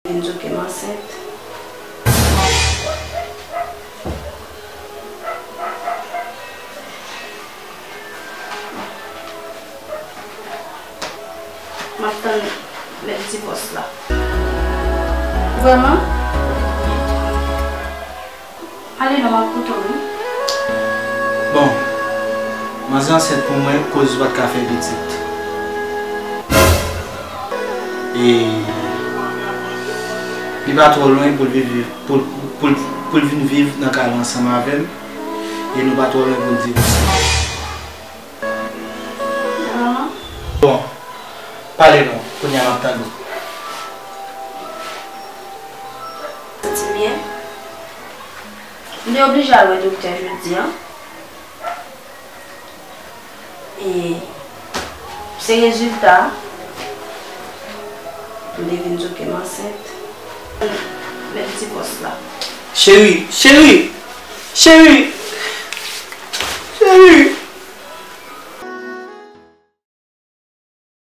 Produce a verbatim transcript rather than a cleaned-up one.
Vin di w ke m ansent. M ap tann lèt divòs la. Vrèman? Pale non, m ap koute w, wi. Bon, manzè ansent pou mwen koz li pa t ka fè pitit. E li pa twò lwen pou l viv, pou, pou, pou l vin viv nan kay la ansanm avè m. E nou pa twò lwen pou n divòse. Bon, pale non, kounye a m ap tande w. Santi byen. M te oblije al wè doktè jodi a. E se rezilta a. M te vin di w ke m ansent. Lèt divòs la. Cheri, cheri, cheri, cheri.